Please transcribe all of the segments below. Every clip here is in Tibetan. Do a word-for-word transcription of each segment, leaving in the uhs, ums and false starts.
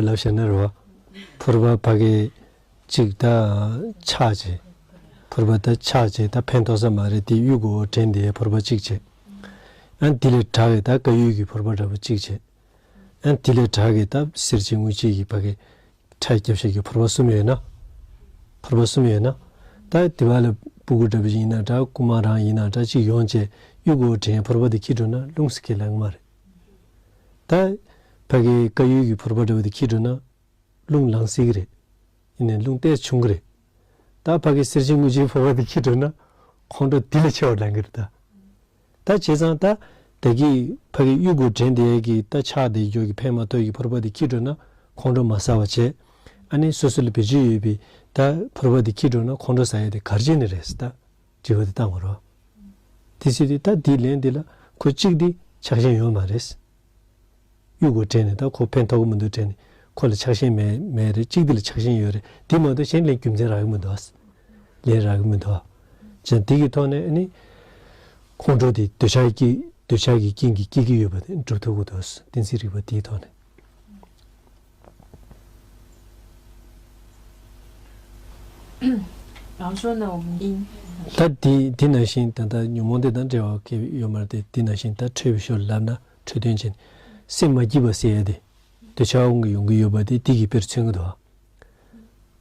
ལབ་བཞག་ན་རེད་བ། ཕོར་པ་ཕ་གི་གཅིག་ད་ཆག་བྱས། ཕོར་པ་ད་ཆག་བྱས་ད་ཕན་ཐོགས་ས་མ་རེད་དེ་གཡུ་གུ་འོ་བྲན་དེ་ཕོར་པ་གཅིག་བྱས། ཨ་དེ་ལས་དྲག་གི་ད་དཀར་ཡོལ་གྱི་ཕོར་པ་འདྲ་པོ་གཅིག་བྱས། ཨ་དེ་ལས་དྲག་གི་ད་སེར་ཆེན་དངུལ་ཆེན་གྱི་ཕ་གི་ཁྲལ་རྒྱབ་བཞག་གི་ཕོར་པ་གསུམ་ཡོད་ན། ཕོར་པ་གསུམ་ཡོད་ན། ད་དེ་བ་ལ་སྤུ་གུ་འདྲ་པོ་ཡིན་ན་འདྲ་རྐུ་མ་རང་ཡིན་ན་འདྲ་གཅིག་ཡོང་བྱས་གཡུ་གུ་འོ་བྲན་ཕོར་པ་དེ་འཁྱེར་འགྲོ་ན་རླུང་སེ་གེ་ལང་མ་རེད། ད་ཕ་གི་དཀར་ཡོལ་གྱི་ཕོར་པ་འདྲ་པོ་དེ་འཁྱེར་འགྲོ་ན་རླུང་ལང་སྲིད་ཀྱི་རེད། ཡིན་ནའི་རླུང་ཏོག་ཙམ་ཆུང་གི་རེད། ད་ཕ་གི་སེར་ཆེན་དངུལ་ཆེན་ཕོར་པ་དེ་འཁྱེར་འགྲོ་ན་ཁོང་ཁྲོ་དེ་ལས་ཆེ་བ་ལང་གི་རེད་ད། ད་བྱས་ཙང་ད་ད་གི་ཕ་གི་གཡུ་གུ་འོ་བྲན་དེ་གི་ད་ཆག་དེ་འགྱོ་གི་ཕན་མ་ཐོགས་ཀྱི་ཕོར་པ་དེ་འཁྱེར་འགྲོ་ན་ཁོང་ཁྲོ་མ་ཟ་བ་བྱས། ཨ་ནི་སོ་སོ་ལ་བེད་སྤྱོད་ཡོད་པའི་ད་ཕོར་པ་དེ་འཁྱེར་འགྲོ་ན་ཁོང་ཁྲོ་ཟ་ཡ་དེ་ག་རེ་བྱས་ནས་རེད་ཟེར་ད། དྲི་བ་དེ་བཏང་བ་རེད། དེ་ཟེར་དུས་ད་དེའི་ལན་དེ་ལ་ཁོ་གཅིག་དེ་ཆག་ཞེན་ཡོད་མ་རེད། གཡུ་གུ་འོ་བྲན་ནས་ད་ཁོ་ཕན་ཐོགས་ཀྱི་མི་འདུག་དྲན་ནས་ཁོ་ལ་ཆག་ཞེན་མེད་མེད་རེད། གཅིག་དེ་ལ་ཆག་ཞེན་ཡོད་རེད། དེ་མ་གཏོགས་གཞན་ལན་རྒྱུ་མཚན་རག་གི་མི་འདུག་ལན་རག་གི་མི་འདུག་ཅེས་དེ་གི་ཐོག་ནས་ཨ་ནི་ཁོང་ཁྲོ་དེ་འདོད་ཆགས་ཀྱི་འདོད་ཆགས་ཀྱི་རྐྱེན་གྱིས་སྐྱེ་གི་ཡོད་པ་དེ་འགྲུབ་ཐུབ་ཀྱི་འདུག་གཏན་ཚིགས་རིག་པ་དེའི་ཐོག་ནས། 然后说呢，我们应 ད་དེ་དེ་ནང་བཞིན་ད་ལྟ་ཉོན་མོངས་དེ་དང་འབྲེལ་བ་གལ་ཡོད་མ་རེད་དེ། དེ་ནང་བཞིན་ད་འཕྲོས་པའི་ཞོར་ལབ་ན་འཕྲོས་དོན་ཅན། སེམས་མ་སྐྱིད་པ་ཟེར་ཡ་དེ་འདོད་ཆགས་དབང་གིས་ཡོང་གི་ཡོད་པ་དེ་དེ་གི་དཔེར་མཚོན་གྱི་འདུག་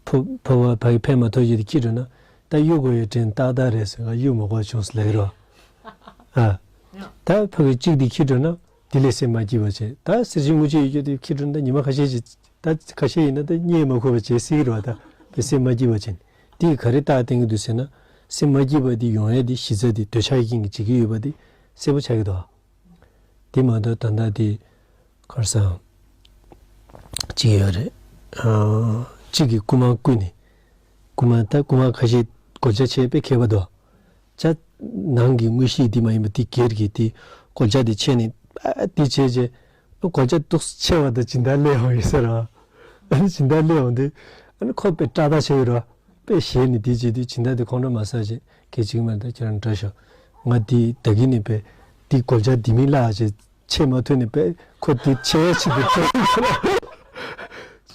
ཕོ་ཕོ་བ་ཕ་གི་ཕན་མ་ཐོགས་ཡོད་དེ་ཁྱེར་འགྲོ་ན་ད་གཡུ་གུ་ཡོད་དྲན་ཏག་ཏག་རེད་ཟེར་ག་གཡུ་མ་གོ་བྱུང་ཟེར་ལབ་ཀྱི་རེད་བ། ཨ། ད་ཕ་གི་གཅིག་དེ་ཁྱེར་འགྲོ་ན་དེ་ལས་སེམས་མ་སྐྱིད་པ་བྱས། ད་སེར་ཆེན་དངུལ་ཆེན་ཡོད་རྒྱུ་དེ་ཁྱེར་འགྲོ་ན་ད་ཉི་མ་ཁ་ཤས་ཤིག་ད་ཁ་ཤས་ཡིན་ན་ད་གཉིད་མ་ཁུག་པ་བྱས་སྲིད་ཀྱི་རེད་བ། ད་དེ་སེམས་མ་སྐྱིད་པ་བྱས་ནས་དེ་ག་རེ་རྟགས་བསྟན་གྱི་འདུག་ཟེར་ན། སེམས་མ་སྐྱིད་པ་དེ་ཡོང་ཡ་དེ་གཞི་རྩ་དེ་འདོད་ཆགས་ཀྱི་རྐྱེན་གྱིས་བྱེད་ཀྱི་ཡོད་པ་དེ་གསལ་པོ་ཆགས་ཀྱི་འདུག་དེ་མ་གཏོགས་ད་ལྟ་དེ་ག་རེ་ཟེར། གཅིག་ཡོད་རེད། ཨ། གཅིག་གིས་རྐུ་མ་རྐུས་ནས། རྐུ་མ་ད་རྐུ་མ་ཁ་ཤས་སྒོ་ལྕགས་ཆེ་དཔེ་མཁས་པ་འདུག་ཇ་ནང་གི་དངོས་གཞི་འདི་མ་ཡིན་པ་འདི་སྒེར་གྱི་འདི་སྒོ་ལྕགས་འདི་ཕྱེ་ནས་ཨ་འདི་བྱས་རྗེས་སྒོ་ལྕགས་ཏོག་ཙམ་ཕྱེ་བ་དང་སྦྱིན་བདག་སླེབས་ཡོང་ཡོད་ས་རེད། ཨ་ནི་སྦྱིན་བདག་སླེབས་ཡོང་དུས་ཨ་ནི་ཁོ་དཔེ་སྐྲག་ཐག་ཆོད་ཡོད་རེད། དཔེ་ཞེད་ནས་འདི་བྱས་དུས་སྦྱིན་བདག་འདི་ཁོང་ཁྲོ་མ་ཟ་བྱས་གལ་ཆེ་གི་མ་རེད། ད་ཁྱེད་རང་འདྲ་ཤོག་ང་འདི་ད་གིན་ནས་དཔེ་འདི་སྒོ་ལྕགས་འདི་མི་བརླག་བྱས་ཕྱེ་མ་ཐུབ་ནས་དཔེ་ཁོ་འདི་ཕྱེ་ཡའི་ཆེད་དུ་བྲོས་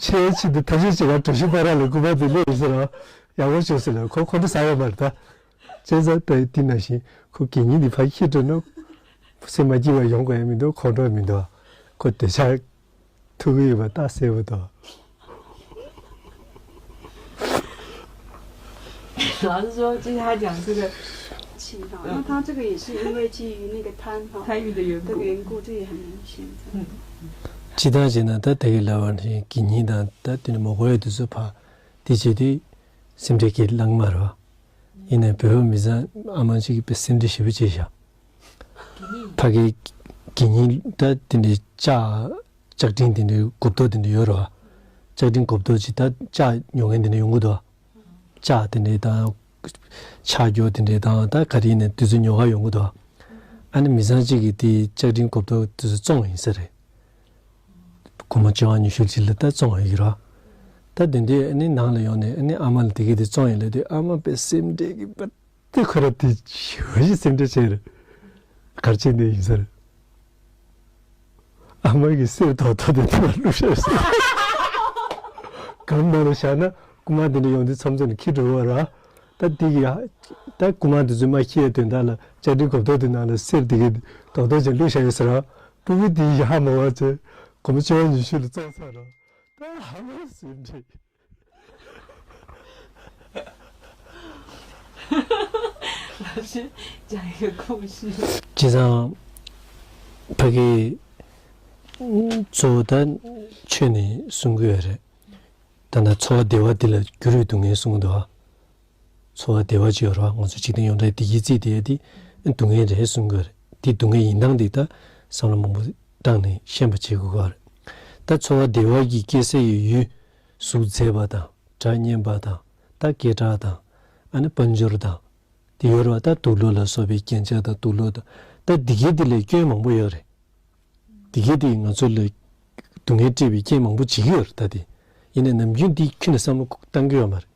ཕྱེ་ཡའི་ཆེད་དུ་ཐབས་ཤེས་བྱེད་གར་གྲུ་བཞི་བར་ལ་རྐུན་མ་འདི་སླེབས་ཡོད་ས་རེད། ཡག་པོ་བྱུང་ཟེར་ལ་ཁོ་ཁོང་ཁྲོ་ཟ་ཡོད་མ་རེད་ད། བྱས་ཙང་ད་དེ་ནང་བཞིན་ཁོ་དགེ་བསྙེན་འདི་ཕར་ཁྱེར་འགྲོ་ན་སེམས་མ་སྐྱིད་པ་ཡོང་དགོས་ཡ་མི་འདུག་ཁོང་ཁྲོ་མི་འདུག་ཁོ་འདོད་ཆགས་ཐུག་གི་ཡོད་པ་རྟགས་གསལ་པོ་འདུག 老师说，就是他讲这个， 气哈，那他这个也是因为基于那个贪哈贪欲的缘故。的缘故，这也很明显。嗯， སྤྱིར་བཏང་བྱས་ན་ད་དེ་གི་ལབ་པ་ནི་དགེ་བསྙེན་དང་ད་དེ་ནི་མ་གོ་ཡ་དེ་ཚོ་ཕར་དེ་བྱས་དུས་སེམས་ཁྲལ་གྱི་ལངས་མ་རེད་བ། ཡིན་ནའི་བོད་པ་མི་ཚང་ཨ་མ་གཅིག་གིས་དཔེ་སེམས་ཁྲལ་ཞེ་པོ་བྱས་ཤག་ཕ་གི་དགེ་བསྙེན་ད་དེ་འདྲའི་ལྕགས་ལྕགས་ཀྲིན་དེ་འདྲའི་མགོ་ཐོག་དེ་འདྲ་ཡོད་རེད་བ། ལྕགས་ཀྲིན་མགོ་ཐོག་ཅིག་ད་ལྕགས་ཉོ་མཁན་དེ་འདྲ་ཡོང་གི་འདུག་ལྕགས་དེ་འདྲའི་དང་ཕྱག་རྒྱོ་དེ་འདྲའི་དང་ད་ག་རེ་ཡིན་ནའི་དེ་ཚོ་ཉོ་ག་ཡོང་གི་འདུག་ཨ་ནི་མི་ཚང་གཅིག་གིས་དེ་ལྕགས་ཀྲིན་མགོ་ཐོག་དེ་ཚོ་བཙོང་ཡིན་ས་རེད། སྒོར་མོ་བཅོ་ལྔ་ཉི་ཤུ་ཅིག་ལ་ད་བཙོང་ཡོད་ཀྱི་རེད། ད་དེ་འདྲའི་ཨ་ནི་ནང་ལ་ཡོང་ནས་ཨ་ནི་ཨ་མ་ལ་དེ་གས་དེ་བཙོང་ཡོད་ལབ་དུས་ཨ་མ་དཔེ་སེམས་ཁྲལ་གྱི་དཔེ་དེ་ཁོ་ར་དེ་ཞེ་པོ་ཞིག་སེམས་ཁྲལ་བྱས་རེད། ག་རེ་བྱས་ནས་ཡིན་ས་རེད། ཨ་མ་གིས་གསེར་རྡོག་རྡོག་དེ་དེ་ལ་བླུགས་བཞག་ཟེར། སྒམ་ནང་ལ་བཞག་ན་རྐུན་མ་དེ་འདྲ་ཡོང་དུས་མཚམས་མཚམས་ནས་འཁྱེར་འགྲོ་གི་རེད། ད་དེ་གི་ད་རྐུན་མ་དེ་ཚོས་མ་ཁྱེར་ཡའི་དོན་དག་ལ་ལྕགས་ཀྲིན་མགོ་ཐོག་དེ་ནང་ལ་གསེར་དེ་གི་རྡོག་རྡོག་ཅིག་བླུགས་བཞག་ཡོད་ཟེར། སྤུ་གུ་དེ་ཡིས་ཧ་མ་གོ་བྱས་སྒོར་མོ་བཅོ་ལྔ་ཉི་ཤུ་ལ་བཙོང་ཚར་རེད། ད་ཧ་མ་སེམས་ཁྲལ། 老师讲一个故事。 བྱས་ཙང་ཕ་གི་གཙོ་བོ་ད་ཆོས་ནས་གསུང་གི་ཡོད་རེད། ད་ནི་འཚོ་བ་བདེ་བ་འདི་ལ་འགྱུར་བའི་སྡུག་བསྔལ་གསུང་གི་འདུག་འཚོ་བ་བདེ་བ་ཅིག་ཡོད་རེད་བ། ང་ཚོ་འཇིག་རྟེན་ཡོངས་གྲགས་བདེ་སྐྱིད་བརྩིས་བསྡད་ཡ་དེ་སྡུག་བསྔལ་རེད་གསུང་གི་ཡོད་རེད། དེ་སྡུག་བསྔལ་ཡིན་སྟངས་དེ་ད་བསམ་བློ་མང་པོ་བཏང་ནས་ཤེས་པ་བྱེད་དགོས་ཀྱི་ཡོད་རེད། ད་འཚོ་བ་བདེ་བ་གི་སྐྱེ་ས་ཡི་ཡུལ། གཟུགས་མཛེས་པ་དང་སྒྲ་སྙན་པ་དང་ད་སྐད་གྲགས་དང་ཨ་ནི་དཔལ་འབྱོར་དང་། དེ་ཡོད་རེད་བ། ད་དུག་ལོག་ལ་སོགས་པའི་རྐྱེན་ཆག་དང་དུག་ལོག་དང་། ད་འདི་གའི་འདི་ལས་སྐྱོན་མང་པོ་ཡོད་རེད། འདི་གའི་འདི་ང་ཚོ་ལ་སྡུག་བསྔལ་སྤྲད་པའི་རྐྱེན་མང་པོ་བྱེད་ཀྱི་ཡོད་རེད། ད་དེ་ཡིན་ནའི་ནམ་རྒྱུན་འདི་ཁྱོན་ནས་བསམ་བློ་བཏང་གི་ཡོད་མ་རེད།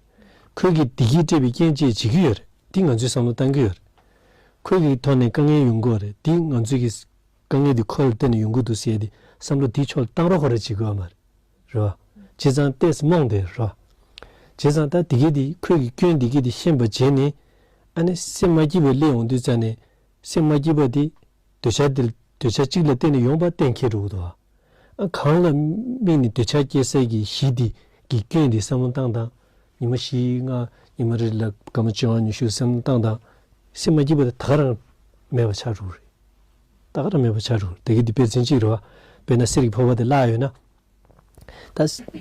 ཁོས་ཀྱིས་འདི་གའི་སྤྲད་པའི་རྐྱེན་བཅས་བྱེད་ཀྱི་ཡོད་རེད། འདི་ང་ཚོས་བསམ་བློ་བཏང་གི་ཡོད་རེད། ཁོས་ཀྱི་ཐོག་ནས་དཀའ་ངལ་ཡོང་གི་ཡོད་རེད། འདི་ང་ཚོས་ཀྱི་དཀའ་ངལ་འདི་ཁོ་ལ་བརྟེན་ནས་ཡོང་གི་འདུག་ཟེར་ཏེ་བསམ་བློ་འདི་ཕྱོགས་ལ་བཏང་རོགས་ཁོ་རང་བྱེད་དགོས་པ་མ་རེད། རེད་བ། བྱས་ཙང་ཏོག་ཙམ་རྨོངས་བསྡད་རོ། བྱས་ཙང་ད་དེ་གི་དེ་ཁོས་ཀྱི་སྐྱོན་དེ་གི་དེ་ཤེས་པ་བྱས་ནས། ཨ་ནི་སེམས་མ་སྐྱིད་པ་སླེབས་ཡོང་དུས་ཙ་ནས། སེམས་མ་སྐྱིད་པ་དེ་འདོད་ཆགས་དེ་འདོད་ཆགས་གཅིག་ལ་བརྟེན་ནས་ཡོང་པ་གཏན་འཁེལ་འགྲོ་གི་འདུག་ཨ། གང་ལ་དམིགས་ནས་འདོད་ཆགས་སྐྱེ་ས་གི་གཞི་དེ་གི་སྐྱོན་དེ་བསམ་བློ་བཏང་དང་། ཉི་མ་བཞི་ལྔ། ཉི་མ་རེ་ལ་སྐར་མ་བཅོ་ལྔ་ཉི་ཤུ་བསམ་བློ་བཏང་དང་། སེམས་མ་སྐྱིད་པ་དེ་ད་ག་རང་མེད་པ་ཆགས་འགྲོ་གི་རེད། ད་ག་རང་མེད་པ་ཆགས་འགྲོ་གི་རེད། དེ་གི་དེ་དཔེ་མཚོན་གཅིག་རེད་བ། དཔེར་ན་གསེར་གྱི་ཕོར་པ་དེ་བརླག་ཡོད་ན། ད་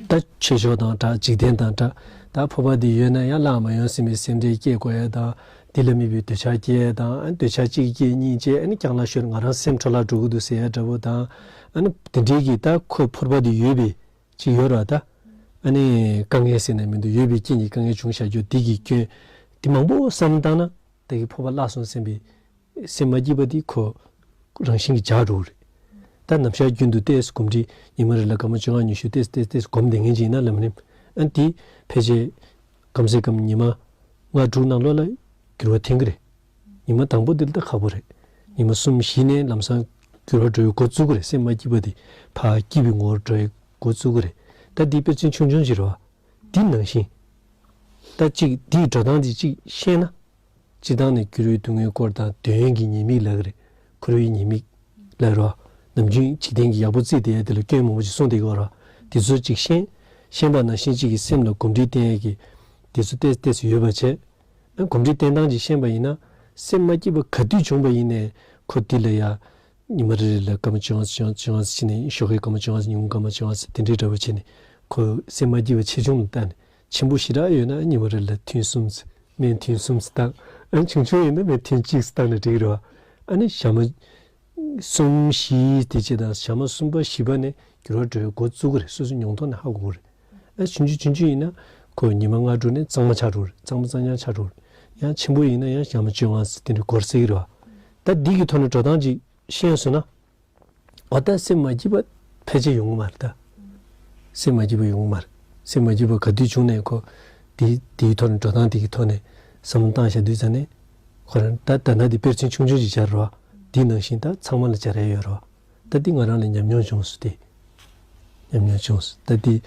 ད་ཆོས་ཕྱོགས་དང་འདྲ། འཇིག་རྟེན་དང་འདྲ། ད་ཕོར་པ་འདི་ཡོད་ན་ཡང་བརླག་མ་ཡོང་ཟེར་བའི་སེམས་ཁྲལ་སྐྱེ་དགོས་ཡ་དང་། འདི་ལ་དམིགས་པའི་འདོད་ཆགས་སྐྱེ་ཡ་དང་། ཨ། འདོད་ཆགས་གཅིག་སྐྱེ། གཉིས་སྐྱེ། ཨ་ནི་རྒྱང་ལ་ཤོར། ང་རང་སེམས་འཕྲོ་བརླག་འགྲོ་གི་འདུག་ཟེར་ཡ་འདྲ་པོ་དང་། ཨ་ནི་དེ་འདྲའི་གི་ད་ཁོ་ཕོར་པ་འདི་ཡོད་པའི་ཅིག་ཡོད་ར་ད། ཨ་ནི་དཀའ་ངལ་ཟེར་ན་མི་འདུག་ཡོད་པའི་རྐྱེན་གྱིས་དཀའ་ངལ་བྱུང་བཞག་རྒྱུ་འདི་གི་སྐྱོན་འདི་མང་པོ་བསམ་བཏང་ན། དེ་གི་ཕོར་པ་བརླག་སོང་ཟེར་བའི་སེམས་མ་སྐྱིད་པ་འདི་ཁོ་རང་བཞིན་གྱིས་འཇགས་འགྲོ་གི་རེད། ད་ནམ་ཞག་རྒྱུན་དུ་ཏོག་ཙམ་གོམས་འདྲིས། ཉི་མ་རེ་ལ་སྐར་མ་བཅོ་ལྔ་ཉི་ཤུ་ཏོག་ཙམ་ཏོག་ཙམ་ཏོག་ཙམ་གོམས་བསྡད་མཁན་ཅིག་ཡིན་ན། ལམ་རིམ། ཨ། འདི་ཕལ་ཆེར་གམ་སེ་གམ་ཉི་མ་ལྔ་དྲུག་ནང་ལོགས་ལ་འགྱུར་བ་ཐོན་གྱི་རེད། ཉི་མ་དང་པོ་འདི་ལ་ད་ཁག་པོ་རེད། ཉི་མ་གསུམ་བཞི་ནས་ལམ་སང་འགྱུར་བ་འགྲོ་བའི་འགོ་བཙུགས་ཀྱི་རེད། སེམས་མ་སྐྱིད་པ་འདི་ཕར་སྐྱིད་པའི་ངོ་བོར་འགྲོ་བའི་འགོ་བཙུགས་ཀྱི་རེད། ད་འདི་དཔེ་མཚོན་ཆུང་ཆུང་ཞིག་རེད་བ། འདི་ནང་བཞིན། ད་གཅིག་འདིའི་འགྲོ་སྟངས་འདི་གཅིག་ཤེས་ན། སྤྱིར་བཏང་ནས་འགྱུར་བའི་སྡུག་བསྔལ་སྐོར་དང་། འདོད་ཡོན་གྱི་ཉེས་དམིགས་ལབ་ཀྱི་རེད། འཁོར་བའི་ཉེས་དམིགས་ལབ་རོ། ནམ་རྒྱུན་འཇིག་རྟེན་གྱི་ཡག་པོ་བརྩིས་བསྡད་ཡ་དེ་ལ་སྐྱོན་མང་པོ་ཞིག་གསུངས་བསྡད་ཀྱི་ཡོད་རོ། དེ་ཚོ་གཅིག་ཤེས། ཤེས་པ་ནང་བཞིན་གཅིག་གི་སེམས་ལ་གོམས་འདྲིས་བསྟེན་ཡ་གི་དེ་ཚོ་ཏོག་ཙམ་ཏོག་ཙམ་ཡོད་པ་བྱས། ཨ། གོམས་འདྲིས་བསྟེན་སྟངས་ཅིག་ཤེས་པ་ཡིན་ན། སེམས་མ་སྐྱིད་པ་ག་དུས་བྱུང་བ་ཡིན་ནའི་ཁོ་དེ་ལ་ཡ། ཉི་མ་རེ་རེ་ལ་སྐར་མ་བཅོ་ལྔ་བཅོ་ལྔ་བཅོ་ལྔ་ཙམ་བྱས་ནས། ཞོགས་ཀའི་སྐར་མ་བཅོ་ལྔ་ཙམ། ཉིན་གུང་སྐར་མ་བཅོ་ལྔ་ཙམ། དེ་འདྲའི་འདྲ་པོ་བྱས་ནས། ཁོ་སེམས་མ་སྐྱིད་པ་ཆེ་ཆུང་ལ་བལྟས་ནས། ཆེན་པོ་ཞེ་དྲག་ཡོད་ན་ཉི་མ་རེ་ལ་ཐུན་གསུམ་ཙམ། སྨན་ཐུན་གསུམ་ཙམ་བཏང་། ཨ། ཆུང་ཆུང་ཡིན་ན་སྨན་ཐུན་གཅིག་ཙམ་བཏང་ན་འགྲིག་གི་རེད་བ། ཨ་ནི་ཞག་མ་གསུམ་བཞི་དེ་བྱས་དང་། ཞག་མ་གསུམ་པ་བཞི་པ་ནས་འགྱུར་བ་འགྲོ་བའི་འགོ་བཙུགས་ཀྱི་རེད། སོ་སོ་མྱོང་ཐོག་ནས་ཧ་གོ་གི་རེད། ཨ། ཆུང་ཆུང་ཆུང་ཆུང་ཡིན་ན་ཁོ་ཉི་མ་ལྔ་དྲུག་ནས་གཙང་མ་ཆགས་འགྲོ་གི་རེད། གཙང་མ་གཙང་རྐྱང་ཆགས་འགྲོ་གི་རེད། ཡང་ཆེན་པོ་ཡིན་ན་ཡང་ཞག་མ་བཅོ་ལྔ་ཙམ་དེ་འདྲ་འགོར་སྲིད་ཀྱི་རེད་བ། ད་འདི་གི་ཐོག་ནས་འགྲོ་སྟངས་ཅིག་ཤེས་སོང་ན། འོ། ད་སེམས་མ་སྐྱིད་པ་ཕལ་ཆེར་ཡོང་གི་མ་རེད་ད། སེམས་མ་སྐྱིད་པ་ཡོང་གི་མ་རེད། སེམས་མ་སྐྱིད་པ་ག་དུས་བྱུང་ནའི་ཁོ་དེ་དེའི་ཐོག་ནས། འགྲོ་སྟངས་དེ་གི་ཐོག་ནས་བསམ་བློ་བཏང་བཞག་དུས་ཙ་ནས། ཁོ་རང་ད་ད་ལྟ་དེ་དཔེར་མཚོན་ཆུང་ཆུང་ཅིག་སྦྱར་རོ། དེ་ནང་བཞིན་ད་ཚང་མ་ལ་སྦྱར་ཡ་ཡོད་རོ། ད་དེ་ང་རང་ལ་ཉམས་མྱོང་བྱུང་སོང་སྟེ། ཉམས་མྱོང་བྱུང་སོང་། ད་དེ་